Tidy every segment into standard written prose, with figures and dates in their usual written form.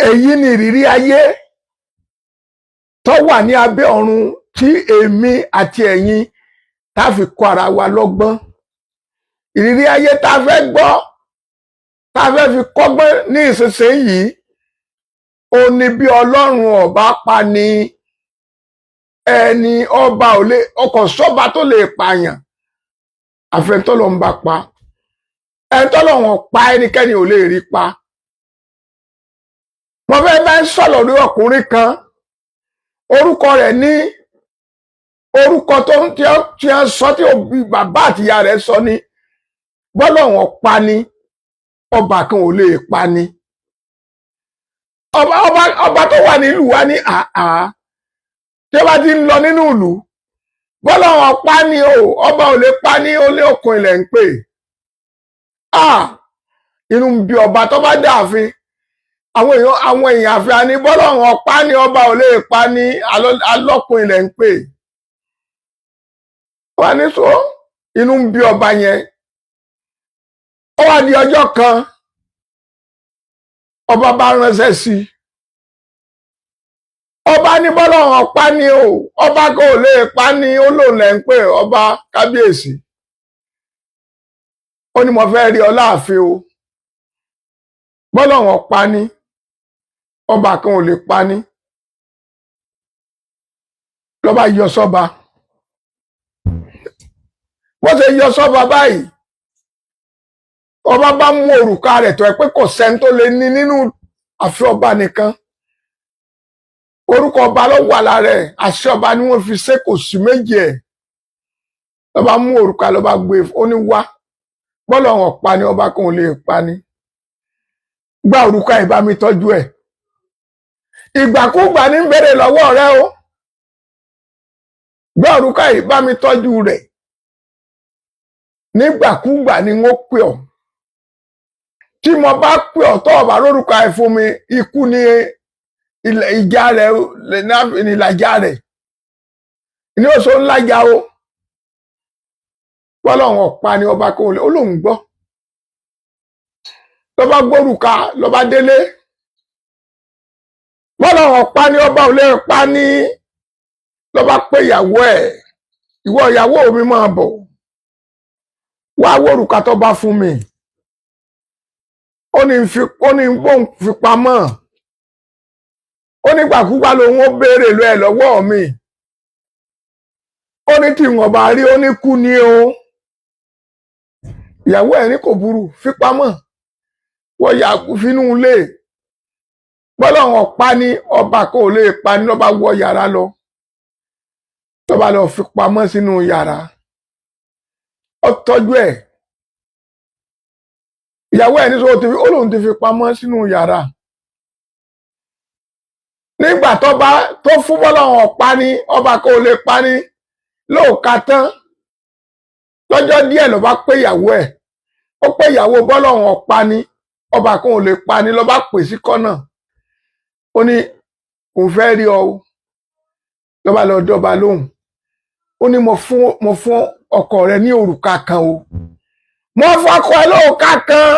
Èyí ni ìrírí ayé tó wà ní abẹ́ ọ̀run tí èmi àti ẹ̀yin tá fi kọ́ ara wa lọ́gbọ́n. Ìrírí ayé tá a fẹ́ gbọ́, tá a fẹ́ fi kọ́gbọ́n ní ìsinsìnyí, ó ní bí Ọlọ́run ọba pa ni, ẹni ọba ò lè ọkọ̀ sọ́ba tó lè pààyàn, àfẹnutọ́lọ́ ń bá pa. Ẹni tọ́lọ́run pa, ẹnikẹ́ni ò lè rí pa. Mo fẹ́ bá ń sọ̀rọ̀ lórí ọkùnrin kan, orúkọ rẹ̀ ní orúkọ tó ń tí ó sọ, tí òbí bàbá àtìyá rẹ̀ sọ ní bọ́lọ́run pa ni, ọba kan ò lè pa ni. Ọba tó wà nílùú wa ní àá tí ó bá ti ń lọ nínú ìlú, bọ́lọ́run pa ni o, ọba ò lè pa ní, ó lé òkun ilẹ̀ ń pè á. Inú ń bí ọba. Tó bá dáàfin, àwọn èèyàn àfihàn ní bọ́lọ́run ọ̀pá ní, ọba ò lè pa ní, alọ́kùn ilẹ̀ ń pè wà ní. So inú ń bí ọba yẹn. Ó wá di ọjọ́ kan, ọba bá ránṣẹ́ sí i. Ọba ní bọ́lọ́run ọ̀pá ní o, ọba kò lè pa ní, ó lòun lẹ̀ ń pè. Ọba, kábíyèsí, ó ní mo fẹ́ rí ọ láàfin o. Bọ́lọ́run ọ̀pá ní, ọba kan ò lè pa ní. Lọ́ba yọ sọ́ba. Bó ṣe yọ sọ́ba báyìí, ọba bá mú òrùka rẹ̀ tó ẹ pé kò sẹ́ni tó lè ní nínú àfi ọba nìkan. Orúkọ ọba ló wà lára ẹ̀, àṣẹ ọba ni wọ́n fi ṣe, kò sí méjì ẹ̀. Lọ́ba mú òrùka, lọ́ba gbé, ó ní wá, bọ́lọ̀ wọn pa ni, ọba kan ò lè pa ni, gba òrùka, ìbá mi tọ́jú ẹ̀. Ìgbàkúgbà ní bèrè lọ́wọ́ rẹ o, gba òrùka, ìbá mi tọ́jú rẹ̀. Nígbàkúgbà ni wọ́n pè ọ́. Tí mo bá pè ọ́, tó ọ̀bà lórúkọ ẹ̀ fún mi, ikú ni ìjà rẹ̀, nílàjà rẹ̀ ní oṣù ńlájà o. Bọ́lọ́run ọ̀pá ni, ọba kò lè. Ó lóun gbọ́. Lọ́ba gbórùka, lọ́ba délé. Bọ́lọ́run ọ̀pá ni, ọba ò lè pa ní. Lọ́ba pé ìyàwó ẹ̀, ìwọ ìyàwó mi, máa bọ̀ wá wórùka tó bá fún mi. Ó ní fi, ó ní bóun fi pamọ́. Ó nígbàkúgbà lòun ó béèrè lọ ẹ̀ lọ́wọ́ mi. Ó ní tí wọn bá rí, ó ní kú ní o. Ìyàwó ẹ̀ ní kò burú, fi pamọ́, wọ́n yà fínú ilé. Bọ́lọ́run ọ̀pá ní, ọba kò lè pa ní. Lọ́ba wọ yàrá lọ, lọ́ba lọ fi pamọ́ sínú yàrá, ó tọ́jú ẹ̀. Ìyàwó ẹ̀ ní sọ ti fi, ó lóun ti fi pamọ́ sínú yàrá. Nígbà tó bá tó fún bọ́lọ́run ọ̀pá ní, ọba kò lè pa ní lóòka tán, lọ́jọ́ díẹ̀ ló bá pé ìyàwó ẹ̀. Ó pé ìyàwó bọ́lọ́run ọ̀pá ní, ọba kan ò lè pa ní. Ló bá pè sí kọ́nà, ó ní òun fẹ́ rí ọ o. Ló bá lọ dọ́ba lóhùn. Ó ní mo fún ọkọ rẹ ní òrùka kan o, mo fọkọ ẹ lóòka kan,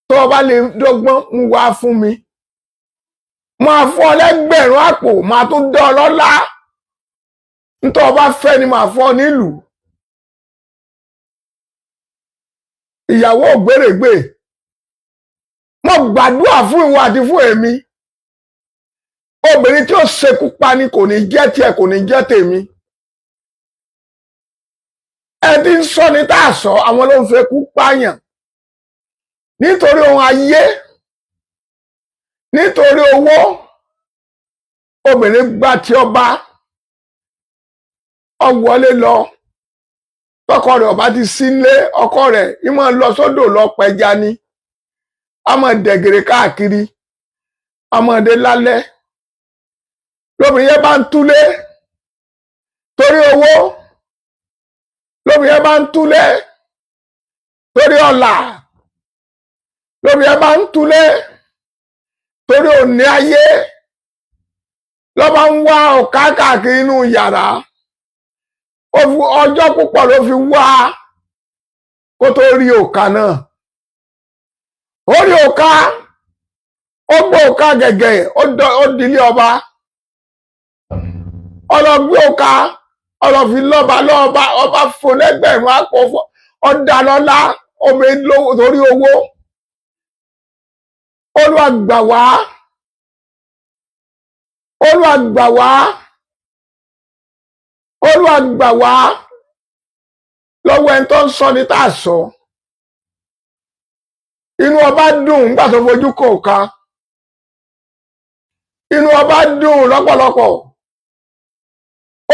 tó o bá lè dọ́gbọ́n mú wá fún mi, máa fún ọ lẹ́gbẹ̀rún àpò, máa tún dán ọ lọ́lá. Nítorí o bá fẹ́ ni màá fún ọ nílùú. Ìyàwó ògbérègbè, mo gbàdúrà fún ìwọ àti fún èmi, obìnrin tí ó ṣekú pa ni kò ní jẹ́ tiẹ̀, kò ní jẹ́ tèmi. Ẹ ti ń sọ ní tá a sọ, àwọn ló ń fẹ́ kú pààyàn nítorí ohun ayé, nítorí owó. Obìnrin gbà tí ọba ọwọlé lọ, tọkọ rẹ̀ ọba ti sílé, ọkọ rẹ̀ ìmọ̀ lọ sódò lọ pẹja ni, a máa dẹ̀gẹ̀rẹ̀ káàkiri, a máa dé lálẹ́. Lóbìnrin yẹn bá ń túlé torí owó, lóbìnrin yẹn bá ń túlé torí ọlà, lóbìnrin yẹn bá ń túlé torí òní ayé, lọ́ba ń wá ọ̀ká káàkiri inú yàrá. Ó fi ọjọ́ púpọ̀ ló fi wá kó tó rí òkà náà. Ó rí òkà. Ó gbé òka gẹ̀gẹ̀, ó dilé ọba. Ọlọ́gbé òka, ọlọ́fi lọ́ba lọ́ba. Ọba fún lẹ́gbẹ̀rún àpò, ọ̀dà lọ́lá omi torí owó. Olúwa gbà wá, Olúwa gbà wá, Olúwa gbà wá lọ́wọ́ ẹni tó ń sọ ní tá a sọ. Inú ọba dùn nígbà tó fojú kò ká. Inú ọba dùn lọ́pọ̀lọpọ̀.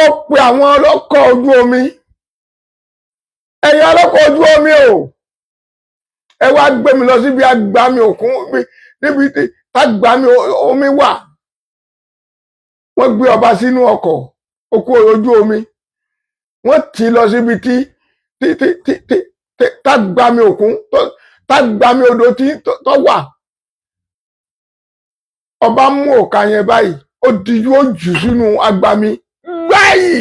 Ó pe àwọn ọlọ́kọ̀ ojú omi. "Ẹ̀yin ọlọ́kọ̀ ojú omi o, ẹ wá gbé mi lọ síbi agbami òkun, níbi tí tágbami omi wà." Wọ́n gbé ọba sínú ọkọ̀ okú ojú omi, wọ́n tì í lọ síbi tí tágbami òkun, tágbami odò tí tó wà. Ọba mú òka yẹn báyìí, ó dijú, ó jù sínú agbami gbáyì.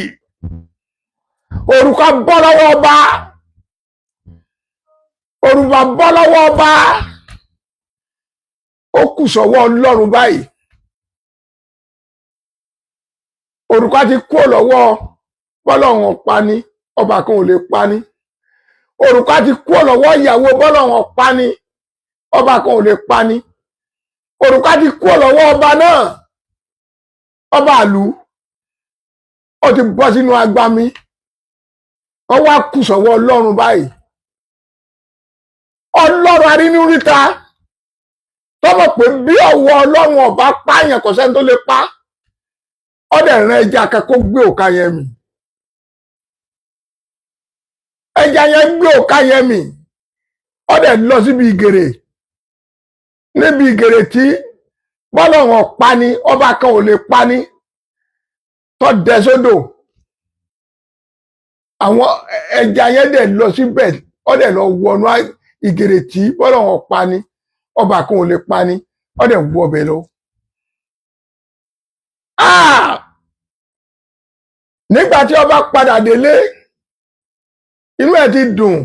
Òrùka bọ́ lọ́wọ́ ọba, òrùka bọ́ lọ́wọ́ ọba. Ó kù sọ́wọ́ Ọlọ́run báyìí. Òrùka ti kúrò lọ́wọ́. Bọ́lọ́run ọ̀pá ní, ọba kan ò lè pa ní. Òrùka ti kúrò lọ́wọ́ ìyàwó. Bọ́lọ́run ọ̀pá ní, ọba kan ò lè pa ní. Òrùka ti kúrò lọ́wọ́ ọba náà, ọba àlù. Ó ti bọ́ sínú agbami, wọ́n wá kù sọ́wọ́ Ọlọ́run báyìí. Ọlọ́run arínúríta tọ́mọ̀ pé bí ọwọ́ Ọlọ́run ọba pààyàn, kò sẹ́ni tó lè pa. Ọdẹ rán ẹja kan kó gbé òka yẹn mì. Ẹja yẹn gbé òka yẹn mì, ọdẹ lọ síbi ìgèrè, níbi ìgèrè tí bọ́lọ́run ọ̀pá ni, ọba kan ò lè pa ní, tó dẹ sódò. Àwọn ẹja yẹn dẹ̀ lọ síbẹ̀, ọdẹ lọ wọnú ìgèrè tí bọ́lọ́run ọ̀pá ni, ọba kan ò lè pa ní, ọdẹ wọ ọbẹ̀ lọ. Ah! Nígbà tí ọba padà délé, inú ẹ̀ ti dùn.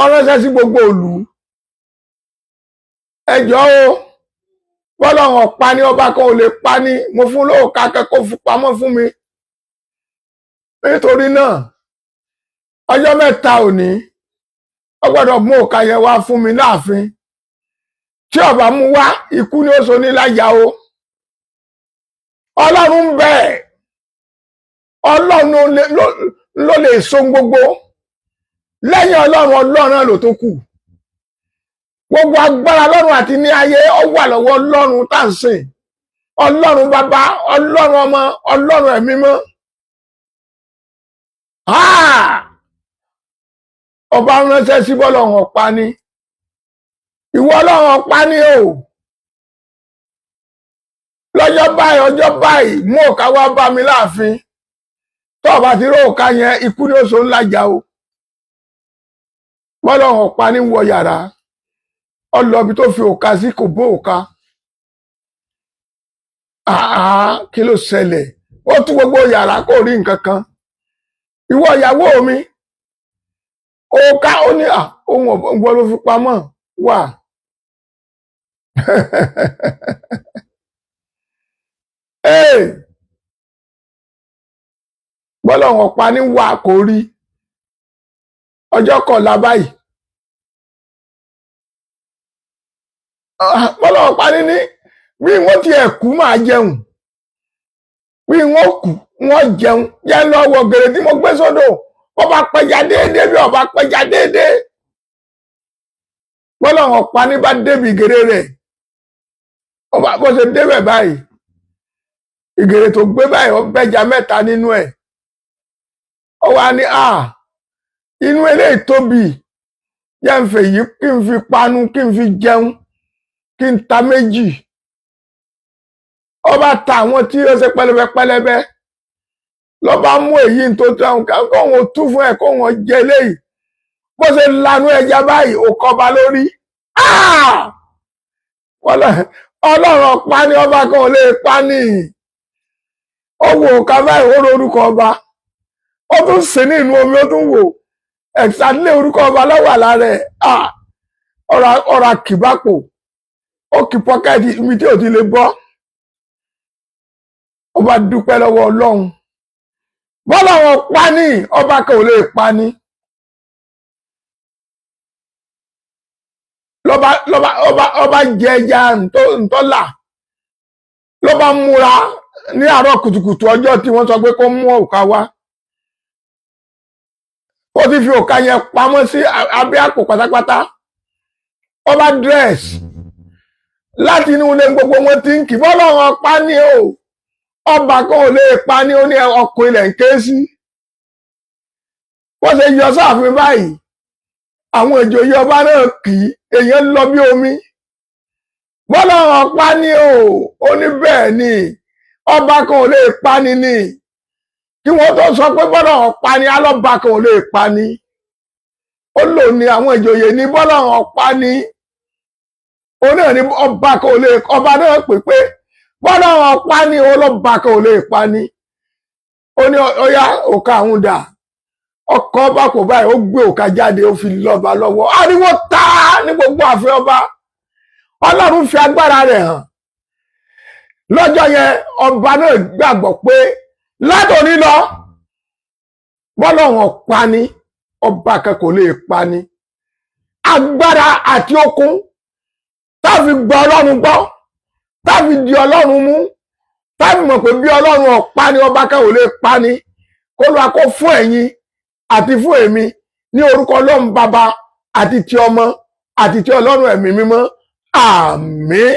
Ó ránṣẹ́ sí gbogbo ìlú: "Ẹ jọ̀ọ́ o, bọ́lọ́run ọ̀pá ní, ọba kan ò lè pa ní, mo fún lóòka kẹ́kọ̀ọ́ fún pamọ́ fún mi. Nítorí náà, ọjọ́ 3 òní, ó gbọ́dọ̀ mú òka yẹn wá fún mi láàfin. Tí ó bá mú wá, ikú ni ó so ní láyà o." Ọlọ́run ń bẹ. Ọlọ́run ló lè so gbogbo. Lẹ́yìn Ọlọ́run, Ọlọ́run náà ló tó kù. Gbogbo agbára lọ́run àti ní ayé, ó wà lọ́wọ́ Ọlọ́run tá à ń sìn, Ọlọ́run Bàbá, Ọlọ́run Ọmọ, Ọlọ́run Ẹ̀mí Mọ́. Ah! Ọba ránṣẹ́ sí bọ́lọ́run ọ̀pá ni. "Ìwọ Ọlọ́run ọ̀pá ni o, lọ́jọ́ báyìí, ọjọ́ báyìí, mú òka wá bá mi láàfin. Tó o bá ti rí òka yẹn, ikú ni ó so ńlá jà o." Bọ́lọ́run ọ̀pá ní wọ yàrá ọlọ́bi tó fi òka sí, kò bó òka. Àá, kí ló ṣẹlẹ̀? Ó tú gbogbo yàrá, kò rí nǹkan kan. "Ìwọ ìyàwó mi, òka?" Ó ní à, ohun ọ̀gbọ́n ló fi pamọ́ wà. Ee, bọ́lọ́run ọ̀pá ní wà, kò rí. Ọjọ́ kọ̀ọ̀la báyìí, bọ́lọ́run ọ̀pá ní bí wọ́n ti ẹ̀ kú máa jẹun, bí wọ́n kú wọ́n jẹun. Jẹ́ lọ́wọ́ gèrè tí mo gbé sódò, wọ́n bá pẹja déédéé, bí ọba pẹja déédéé. Bọ́lọ́run ọ̀pá ní bá débi ìgèrè rẹ̀, ọba bó ṣe débẹ̀ báyìí, ìgèrè tó gbé báyìí, ó bẹ́ja mẹ́ta nínú ẹ̀. Ó wá ní, "À, inú eléyìí tóbi, jẹ́ ń fèyí kí n fi panu, kí n fi jẹun, kí n ta méjì." Ó bá ta àwọn tí ó ṣe pẹlẹbẹ pẹlẹbẹ, ló bá mú èyí tó tẹun kóun tú fún ẹ, kóun jẹ eléyìí. Bó ṣe lanu ẹja báyìí, ó kọba lórí. Ah! Ọlọ́run ọ̀pá ní, ọba kan ò lè pa ní. Ó wo òka báyìí, ó ro orúkọ ọba. Ó tún sìn ní inú omi, ó tún wò ẹ̀sàdílé, orúkọ ọba lọ́wọ́ àlá rẹ̀. Ọ̀rọ̀ àkìbápò. Ó kì pocket ibi tí ò ti lè bọ́. Ó bá dúpẹ́ lọ́wọ́ Ọlọ́run. Bọ́lá wọn pa ní, ọba kan ò lè pa ní. Lọ́ba lọ́ba ọba ọba jẹ ẹja ntọ́là, ló bá múra ní àárọ̀ kùtùkùtù ọjọ́ tí wọ́n sọ pé kó mú òkà wá. Ó ti fi òkà yẹn pamọ́ sí abẹ́ àpò pátápátá. Ó bá dress láti inú ilé, gbogbo wọn ti ń kì bọ́lá wọn pa ní o, ọba kan ò lè pa ní. Ó ní ọkùnrin ilẹ̀ ń ké sí. Wọ́n ṣe yọ sáàfin báyìí, àwọn ìjòyè ọba náà kì í, èèyàn lọ bí omi. Bọ́lá wọn pa ní o. Ó ní bẹ́ẹ̀ ni, ọba kan ò lè pa ní ni. Kí wọ́n tó sọ pé bọ́lá wọn pa ní, alọ́ba kan ò lè pa ní. Ó lò ní àwọn ìjòyè ní bọ́lá wọn pa ní. Ó náà ní ọba kan ò lè, ọba náà pè pé bọ́lá wọn pa ní, ọlọ́ba kan ò lè pa ní. Ó ní ọyá, òkà àwọn dà? Ọkọ ọba kò báyìí, ó gbé òkà jáde, ó fi lọ́ba lọ́wọ́. Ariwo ta ní gbogbo ààfin ọba. Ọlọ́run fi agbára rẹ̀ hàn lọ́jọ́ yẹn. Ọba náà gbàgbọ́ pé látòní lọ, bọ́lá wọn pa ní, ọba kan kò lè pa ní. Agbára àti okun táfi gba Ọlọ́run gbọ́, táfi di Ọlọ́run mú, táfi mọ̀ pé bí Ọlọ́run ọ̀pá ní, ọba kan ò lè pa ní, kó lóa kó fún ẹ̀yin àti fún èmi ní orúkọ Ọlọ́run Bàbá àti ti Ọmọ àti ti Ọlọ́run Ẹ̀mí Mímọ́. Àmín.